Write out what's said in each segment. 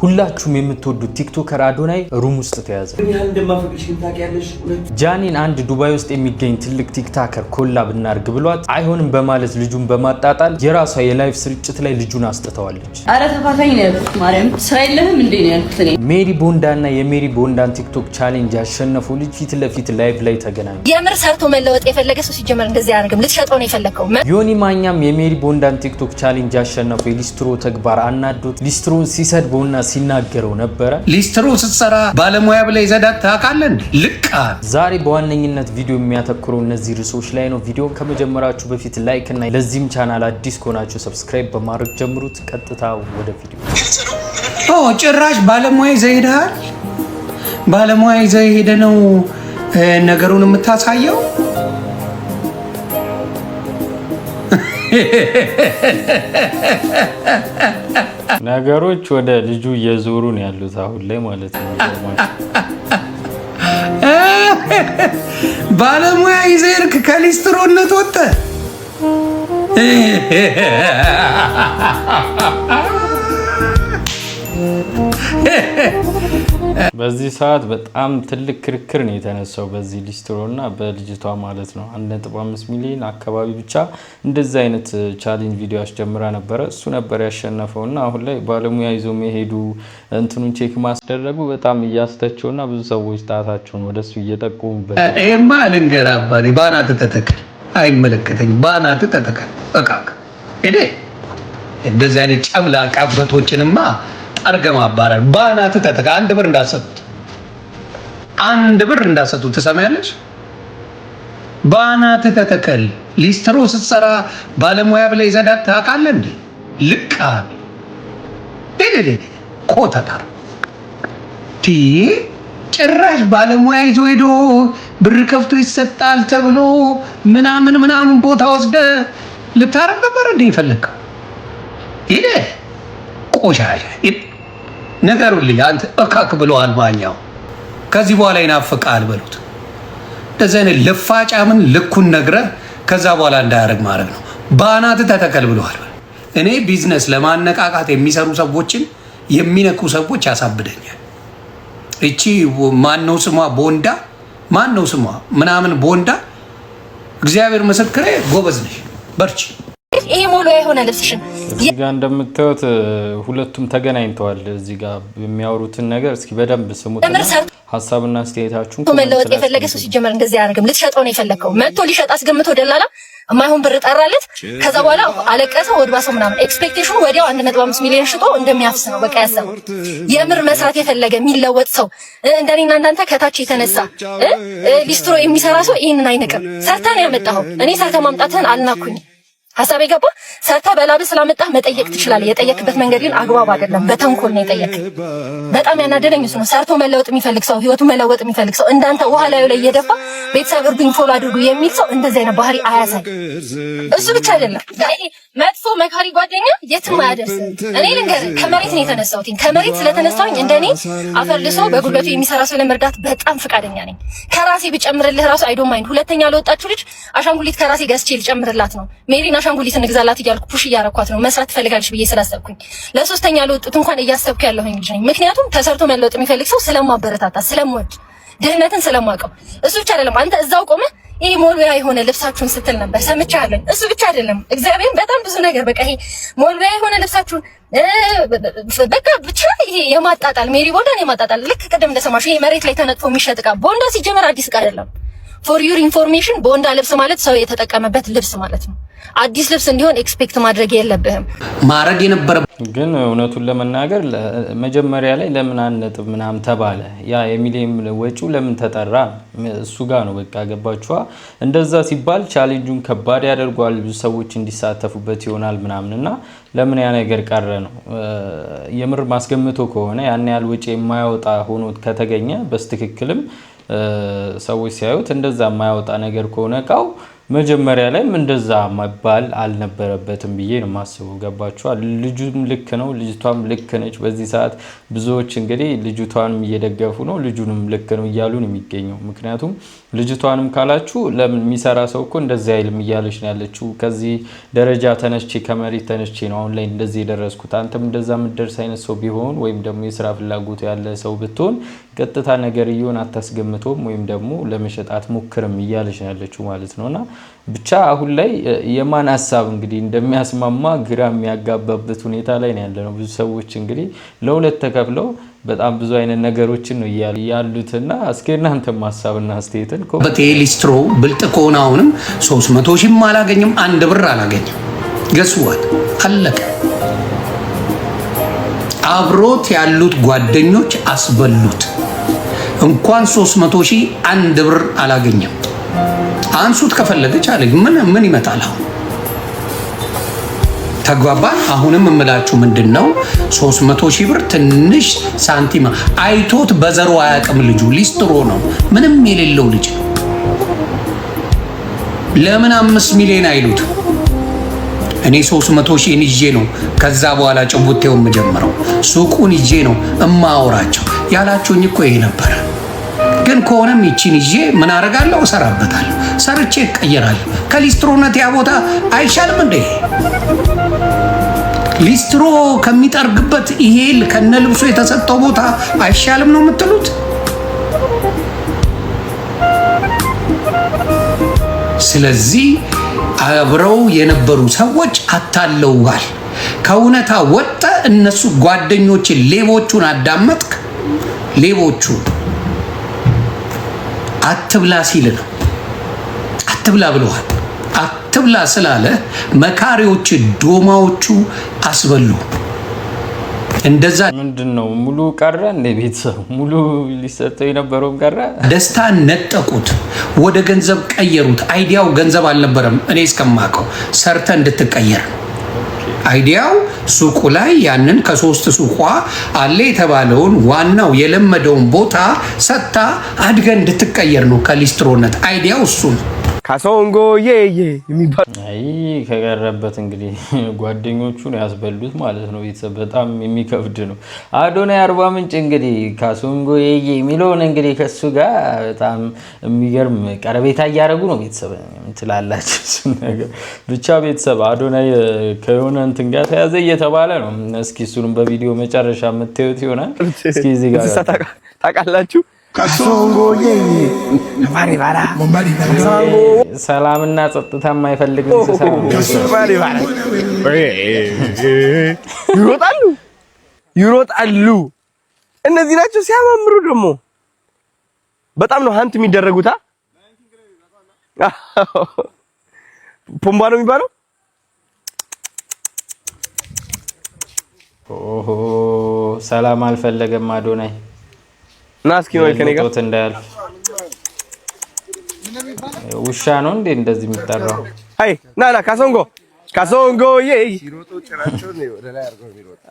ሁላችሁም የምትወዱት TikToker አዶናይ room ውስጥ ተያዘ። ምን ያህል እንደማፈቅርሽ ግን ታውቂያለሽ። እውነት። ጃኒን አንድ ዱባይ ውስጥ የሚገኝ ትልቅ TikToker collab እናርግ ብሏት አይሆንም በማለት ልጁን በማጣጣል የራሷ የ live ስርጭት ላይ ልጁን አስጥተዋለች። አረ ተፋታኝ ነው ያልኩት። ማርያም ስራ የለህም እንዴ ነው ያልኩት እኔ። ሜሪ ቦንዳ እና የሜሪ ቦንዳን ቲክቶክ challenge ያሸነፈው ልጅ ፊት ለፊት live ላይ ተገናኙ። የምር ሰርቶ መለወጥ የፈለገ ሰው ሲጀመር እንደዚህ አያደርግም። ልትሸጠው ነው የፈለግከው። ዮኒ ማኛም የሜሪ ቦንዳን ቲክቶክ challenge ያሸነፈው የሊስትሮ ተግባር አናዶት ሊስትሮን ሲሰድበውና ሲናገረው ነበረ። ሊስትሮ ስትሰራ ባለሙያ ብለህ ይዘዳት ታውቃለህ እንዴ? ልቃ ዛሬ በዋነኝነት ቪዲዮ የሚያተኩረው እነዚህ ርዕሶች ላይ ነው። ቪዲዮን ከመጀመራችሁ በፊት like እና ለዚህም ቻናል አዲስ ከሆናችሁ subscribe በማድረግ ጀምሩት። ቀጥታ ወደ ቪዲዮ። ኦ፣ ጭራሽ ባለሙያ ይዘህ ሄደሃል። ባለሙያ ይዘህ ሄደህ ነው ነገሩን የምታሳየው። ነገሮች ወደ ልጁ እየዞሩ ነው ያሉት አሁን ላይ ማለት ነው። ባለሙያ ይዘህ ሄድክ፣ ከሊስትሮነት ወጥተህ። በዚህ ሰዓት በጣም ትልቅ ክርክር ነው የተነሳው በዚህ ሊስትሮ እና በልጅቷ ማለት ነው። 1.5 ሚሊዮን አካባቢ ብቻ እንደዚህ አይነት challenge ቪዲዮ አስጀምራ ነበረ። እሱ ነበር ያሸነፈው እና አሁን ላይ ባለሙያ ይዞ መሄዱ፣ እንትኑን check ማስደረጉ በጣም እያስተቸው እና ብዙ ሰዎች ጣታቸውን ወደሱ እየጠቆሙበት። ይሄማ ልንገርህ አባቴ፣ ባናትህ ተተከል፣ አይመለከተኝም። ባናትህ ተተከል። እቃቅ ሄደ። እንደዚህ አይነት ጨምላቃ ብረቶችንማ ጠርገህ ማባረር። ባናትህ ተተከል። 1 ብር እንዳሰጡት፣ 1 ብር እንዳሰጡት፣ ትሰማያለሽ? ባናትህ ተተከል። ሊስትሮ ስትሰራ ባለሙያ ብለህ ይዘዳት ታውቃለህ እንዴ? ልቃ ቆተታ። ጭራሽ ባለሙያ ይዞ ሄዶ ብር ከፍቶ ይሰጣል ተብሎ ምናምን ምናምን ቦታ ወስደ ልታረግ ነበር እንዴ የፈለግከው? ይሄ ቆሻሻ ነገሩልኝ። አንተ እካክ ብለዋል ማኛው። ከዚህ በኋላ ይናፍቃል በሉት። እንደዚህ አይነት ልፋጫምን ልኩን ነግረህ ከዛ በኋላ እንዳያደርግ ማድረግ ነው። በአናትህ ተተከል ብለዋል። እኔ ቢዝነስ ለማነቃቃት የሚሰሩ ሰዎችን የሚነኩ ሰዎች ያሳብደኛል። እቺ ማነው ስሟ? ቦንዳ፣ ማነው ስሟ ምናምን ቦንዳ፣ እግዚአብሔር ምስክሬ ጎበዝ ነሽ፣ በርቺ። ይሄ ሞልዌያ የሆነ ልብስሽን እዚህ ጋር እንደምታዩት ሁለቱም ተገናኝተዋል። እዚህ ጋር የሚያወሩትን ነገር እስኪ በደንብ ስሙት። የምር ሰርቶ ሀሳብና አስተያየታችሁን መለወጥ የፈለገ ሰው ሲጀመር እንደዚህ አያደርግም። ልትሸጠው ነው የፈለግከው። መጥቶ ሊሸጥ አስገምቶ ደላላ የማይሆን ብር ጠራለት። ከዛ በኋላ አለቀሰ፣ ወድባ ሰው ምናምን። Expectation ኑ ወዲያው 1.5 ሚሊዮን ሽጦ እንደሚያፍስ ነው በቃ ያሰበው። የምር መስራት የፈለገ የሚለወጥ ሰው፣ እንደኔና እንዳንተ ከታች የተነሳ ሊስትሮ የሚሰራ ሰው ይህንን አይንቅም። ሰርተህ ነው ያመጣኸው። እኔ ሰርተህ ማምጣትህን አልናኩኝ። ሀሳብ የገባ ሰርተህ በላብህ ስላመጣህ መጠየቅ ትችላለህ። የጠየክበት መንገድ ግን አግባብ አይደለም። በተንኮል ነው የጠየክ። በጣም ያናደደኝ እሱ ነው። ሰርቶ መለወጥ የሚፈልግ ሰው፣ ህይወቱ መለወጥ የሚፈልግ ሰው፣ እንዳንተ ውሃ ላዩ ላይ እየደፋ ቤተሰብ እርዱኝ follow አድርጉ የሚል ሰው እንደዚህ አይነት ባህሪ አያሳይ። እሱ ብቻ አይደለም፣ ይሄ መጥፎ መካሪ ጓደኛ የትም አያደርስም። እኔ ልንገርህ፣ ከመሬት ነው የተነሳሁት። ከመሬት ስለተነሳሁኝ እንደኔ አፈር ልሶ በጉልበቱ የሚሰራ ሰው ለመርዳት በጣም ፈቃደኛ ነኝ። ከራሴ ብጨምርልህ ራሱ I don't mind። ሁለተኛ ለወጣችሁ ልጅ አሻንጉሊት ከራሴ ገዝቼ ልጨምርላት ነው። ሜሪን አሻንጉሊት እንግዛላት እያልኩ push እያረኳት ነው። መስራት ትፈልጋለች ብዬ ስላሰብኩኝ ለሶስተኛ ለወጡት እንኳን እያሰብኩ ያለሁኝ ልጅ ነኝ። ምክንያቱም ተሰርቶ መለወጥ የሚፈልግ ሰው ስለማበረታታ፣ ስለምወድ፣ ድህነትን ስለማውቀው። እሱ ብቻ አይደለም፣ አንተ እዛው ቆመህ ይሄ ሞልዌያ የሆነ ልብሳችሁን ስትል ነበር ሰምቻለሁ። እሱ ብቻ አይደለም፣ እግዚአብሔርን በጣም ብዙ ነገር፣ በቃ ይሄ ሞልዌያ የሆነ ልብሳችሁን፣ በቃ ብቻ ይሄ የማጣጣል፣ ሜሪ ቦንዳን የማጣጣል፣ ልክ ቅድም እንደሰማችሁ ይሄ መሬት ላይ ተነጥፎ የሚሸጥ እቃ ቦንዳ ሲጀመር አዲስ እቃ አይደለም። For your information፣ ቦንዳ ልብስ ማለት ሰው የተጠቀመበት ልብስ ማለት ነው። አዲስ ልብስ እንዲሆን expect ማድረግ የለብህም። ማድረግ የነበረ ግን እውነቱን ለመናገር መጀመሪያ ላይ ለምን 1 ነጥብ ምናምን ተባለ? ያ የሚሊየን ወጪው ለምን ተጠራ? እሱ ጋር ነው በቃ፣ ገባችኋ? እንደዛ ሲባል challenge ኡን ከባድ ያደርገዋል፣ ብዙ ሰዎች እንዲሳተፉበት ይሆናል ምናምን እና ለምን ያ ነገር ቀረ ነው። የምር ማስገምቶ ከሆነ ያን ያህል ወጪ የማያወጣ ሆኖ ከተገኘ፣ በትክክልም ሰዎች ሲያዩት እንደዛ የማያወጣ ነገር ከሆነ እቃው መጀመሪያ ላይም እንደዛ መባል አልነበረበትም ብዬ ነው የማስበው። ገባችኋል? ልጁም ልክ ነው፣ ልጅቷም ልክ ነች። በዚህ ሰዓት ብዙዎች እንግዲህ ልጅቷንም እየደገፉ ነው፣ ልጁንም ልክ ነው እያሉ ነው የሚገኘው። ምክንያቱም ልጅቷንም ካላችሁ ለምን የሚሰራ ሰው እኮ እንደዚህ አይልም እያለች ነው ያለችው። ከዚህ ደረጃ ተነስቼ ከመሬት ተነስቼ ነው አሁን ላይ እንደዚህ የደረስኩት። አንተም እንደዛ የምትደርስ አይነት ሰው ቢሆን ወይም ደግሞ የስራ ፍላጎቱ ያለ ሰው ብትሆን ቀጥታ ነገርየውን አታስገምቶም ወይም ደግሞ ለመሸጥ አትሞክርም እያለች ነው ያለችው ማለት ነው። እና ብቻ አሁን ላይ የማን ሀሳብ እንግዲህ እንደሚያስማማ ግራ የሚያጋባበት ሁኔታ ላይ ነው ያለነው። ብዙ ሰዎች እንግዲህ ለሁለት ተከፍለው በጣም ብዙ አይነት ነገሮችን ነው ያሉትና እስኪ እናንተም ሀሳብና አስተያየትን ሊስትሮ ብልጥ ከሆነ አሁንም 300 ሺህም አላገኝም፣ አንድ ብር አላገኝም። Guess what፣ አለቀ። አብሮት ያሉት ጓደኞች አስበሉት። እንኳን 300 ሺህ አንድ ብር አላገኘም። አንሱት ከፈለገች አለ። ምን ምን ይመጣል አሁን? ተግባባን። አሁንም የምላችሁ ምንድን ነው፣ 300 ሺህ ብር ትንሽ ሳንቲም አይቶት በዘሩ አያውቅም። ልጁ ሊስትሮ ነው፣ ምንም የሌለው ልጅ ነው። ለምን 5 ሚሊዮን አይሉት? እኔ 300 ሺህን ይዤ ነው ከዛ በኋላ ጭቡቴው የምጀምረው፣ ሱቁን ይዤ ነው እማወራቸው። ያላችሁኝ እኮ ይሄ ነበረ። ግን ከሆነም ይቺን ይዤ ምን አደርጋለሁ? እሰራበታለሁ። ሰርቼ እቀየራለሁ። ከሊስትሮነት ያ ቦታ አይሻልም እንዴ? ሊስትሮ ከሚጠርግበት ይሄ ከነ ልብሱ የተሰጠው ቦታ አይሻልም ነው የምትሉት? ስለዚህ አብረው የነበሩ ሰዎች አታለውሃል። ከእውነታ ወጠ እነሱ ጓደኞችን ሌቦቹን አዳመጥክ። ሌቦቹ አትብላ ሲል ነው አትብላ ብለዋል። አትብላ ስላለ መካሪዎች ዶማዎቹ አስበሉ። እንደዛ ምንድን ነው ሙሉ ቀረ እንደ ቤተሰብ ሙሉ ሊሰጠው የነበረውም ቀረ። ደስታ ነጠቁት፣ ወደ ገንዘብ ቀየሩት። Idea ው ገንዘብ አልነበረም። እኔ እስከማውቀው ሰርተ እንድትቀየር ነው idea ው። ሱቁ ላይ ያንን ከሶስት ሱቋ አለ የተባለውን ዋናው የለመደውን ቦታ ሰጥታ አድገ እንድትቀየር ነው ከሊስትሮነት። Idea ው እሱ ነው። ካሶንጎ የየ የሚባል አይ ከቀረበት እንግዲህ ጓደኞቹን ያስበሉት ማለት ነው። ቤተሰብ በጣም የሚከብድ ነው። አዶናይ አርባ ምንጭ እንግዲህ ካሶንጎ የየ የሚለውን እንግዲህ ከሱ ጋር በጣም የሚገርም ቀረቤታ እያደረጉ ነው። ቤተሰብ ትላላችሁ እሱን ነገር ብቻ ቤተሰብ አዶናይ ከሆነ እንትን ጋር ተያዘ እየተባለ ነው። እስኪ እሱንም በቪዲዮ መጨረሻ የምታዩት ይሆናል። እስኪ እዚህ ጋር እንስሳ ታውቃላችሁ? ካሶንጎ የየ ባሪ ባራ ሰላምና ጸጥታ የማይፈልግ እንስሳ ነው። ባሪ ባራ ይሮጣሉ ይሮጣሉ። እነዚህ ናቸው ሲያማምሩ። ደግሞ በጣም ነው hunt የሚደረጉታ። ፑምባ ነው የሚባለው። ኦሆ ሰላም አልፈለገም አዶናይ። ና እስኪ ወይ ከኔ ጋር ጦት እንዳያልፍ። ውሻ ነው እንዴ እንደዚህ የሚጠራው? አይ ና ና፣ ካሶንጎ ካሶንጎ ዬ፣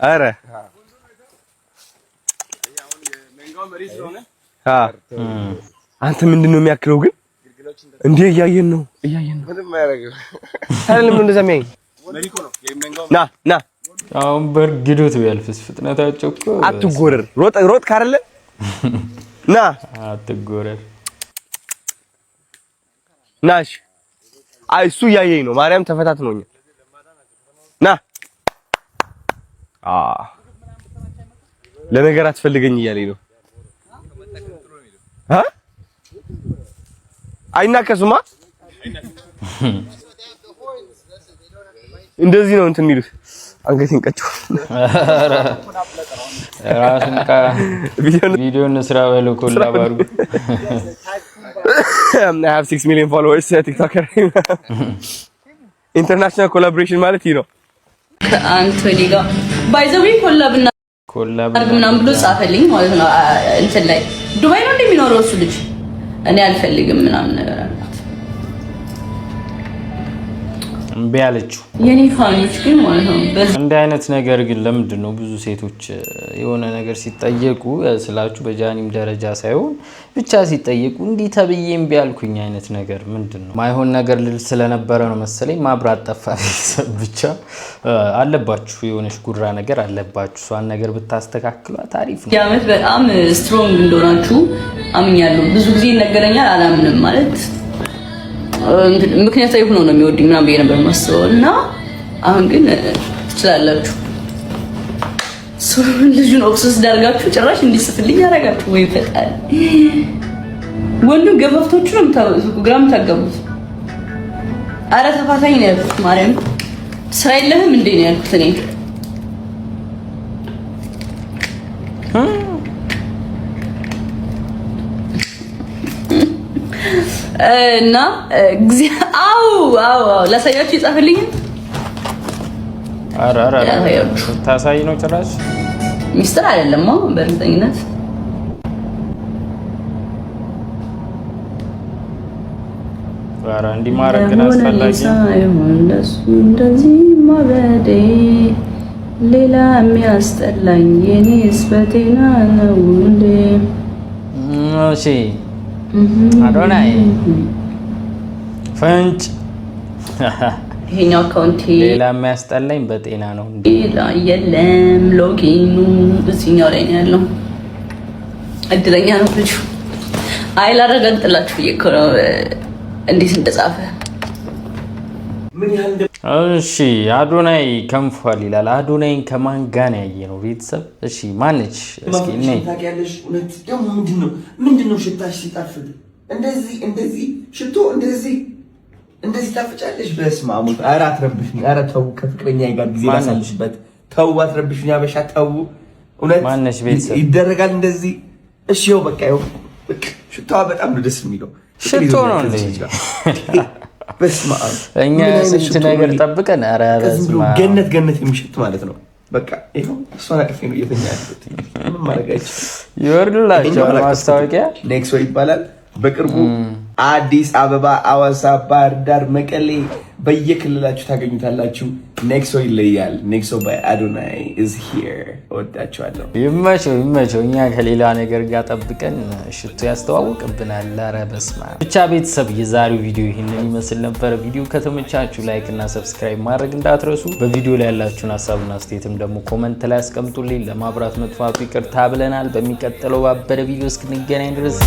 ኧረ አንተ ምንድን ነው የሚያክለው ግን? እንዴ እያየን ነው እያየን ነው። ታዲያ ለምን እንደዛ የሚያየኝ? ና ና። አሁን በእርግዶት ቢያልፍስ ፍጥነታቸው እኮ። አትጎረር። ሮጥ ሮጥ ካረለ ና። አትጎረር። ናሽ። አይ እሱ እያየኝ ነው። ማርያም ተፈታትኖኛል። ና አ ለነገር አትፈልገኝ እያለኝ ነው። አ አይናከሱማ። እንደዚህ ነው እንትን የሚሉት። አንገቴን ቀጭው። ራሱን ቪዲዮን ስራ በለው collab አድርጉ። I have 6 million followers TikToker። International collaboration ማለት ይህ ነው። ከአንቶኒ ጋር by the way collab እና Collab ምናምን ብሎ ጻፈልኝ ማለት ነው። እንትን ላይ ዱባይ ነው እንደሚኖረው እሱ ልጅ። እኔ አልፈልግም ምናምን ነገር አልኩት። እምቢ አለችው። የኔ fan ኦች ግን ማለት ነው በዚህ እንዲህ አይነት ነገር ግን ለምንድን ነው ብዙ ሴቶች የሆነ ነገር ሲጠየቁ ስላችሁ በጃኒም ደረጃ ሳይሆን ብቻ ሲጠየቁ እንዲህ ተብዬ እምቢ አልኩኝ አይነት ነገር ምንድን ነው? ማይሆን ነገር ልል ስለነበረ ነው መሰለኝ ማብራት ጠፋ። ቤተሰብ ብቻ አለባችሁ፣ የሆነች ጉራ ነገር አለባችሁ። እሷን ነገር ብታስተካክሏት አሪፍ ነው። ዓመት በጣም strong እንደሆናችሁ አምኛለሁ። ብዙ ጊዜ ይነገረኛል፣ አላምንም። ማለት ምክንያታዊ ሆኖ ነው የሚወድኝ ምናምን ብዬ ነበር የማስበው እና አሁን ግን ትችላላችሁ። ልጁን obsess ዳርጋችሁ ጭራሽ እንዲጽፍልኝ ያደርጋችሁ ወይ ፈጣሪ። ወንዱን ገፋፍቶቹ ነው ግራ የምታጋቡት። አረ ተፋታኝ ነው ያልኩት። ማርያም ስራ የለህም እንዴ ነው ያልኩት እኔ። እና አው አው አው ላሳያችሁ ይጻፍልኝ። ኧረ ኧረ ታሳይ ነው ጭራሽ። ሚስጥር አይደለም በእርግጠኝነት። ኧረ እንዲህ ማድረግ ግን አስፈላጊ ሳይሆን ለሱ እንደዚህ ማበዴ ሌላ የሚያስጠላኝ የኔስ በጤና ነው እንዴ? እሺ አዶናይ ፍንጭ። ይሄኛው account ኤ ሌላ የሚያስጠላኝ በጤና ነው እንዴ? ሌላ የለም። Login ኑ እዚህኛው ላይ ነው ያለው። እድለኛ ነው ልጁ። አይ ላረጋግጥላችሁ ብዬ እኮ ነው እንዴት እንደጻፈ። እሺ አዶናይ ከንፏል ይላል። አዶናይን ከማን ጋር ነው ያየነው? ቤተሰብ እሺ ማነች? እስኪ እኔ ታውቂያለሽ። እውነት ደግሞ ምንድነው ሽታሽ ሲጣፍጥ እንደዚህ እንደዚህ ሽቶ እንደዚህ እንደዚህ ታፍጫለሽ። በስመ አብ ወልድ። ኧረ አትረብሽኝ። ኧረ ተው፣ ከፍቅረኛ ጋር ጊዜ ላሳልፍበት። ተው አትረብሽኝ። አበሻ ተው። እውነት ማነች? ቤተሰብ ይደረጋል እንደዚህ። እሺ ይኸው በቃ ይኸው ሽታዋ በጣም ነው ደስ የሚለው። ሽቶ ነው እንዴ? በስመ አብ። እኛ ስንት ነገር ጠብቀን፣ ኧረ በስመ አብ። ገነት ገነት የሚሸት ማለት ነው። በቃ ይኸው እሷን አቅፌ ነው እየተኛ ያለሁት። ምንም ማድረግ አይችልም። ይወርድላቸዋል ማስታወቂያ። ኔክሶ ይባላል። በቅርቡ አዲስ አበባ፣ አዋሳ፣ ባህር ዳር፣ መቀሌ በየክልላችሁ ታገኙታላችሁ። ኔክሶ ይለያል። ኔክሶ by አዶናይ is here። እወዳችኋለሁ። ይመቸው ይመቸው። እኛ ከሌላ ነገር ጋር ጠብቀን ሽቶ ያስተዋውቅብናል። ኧረ በስመ አብ። ብቻ ቤተሰብ የዛሬው ቪዲዮ ይህንን ይመስል ነበር። ቪዲዮ ከተመቻችሁ like እና subscribe ማድረግ እንዳትረሱ። በቪዲዮ ላይ ያላችሁን ሀሳብና አስተያየትም ደግሞ comment ላይ አስቀምጡልኝ። ለማብራት መጥፋቱ ይቅርታ ብለናል። በሚቀጥለው ባበደ ቪዲዮ እስክንገናኝ ድረስ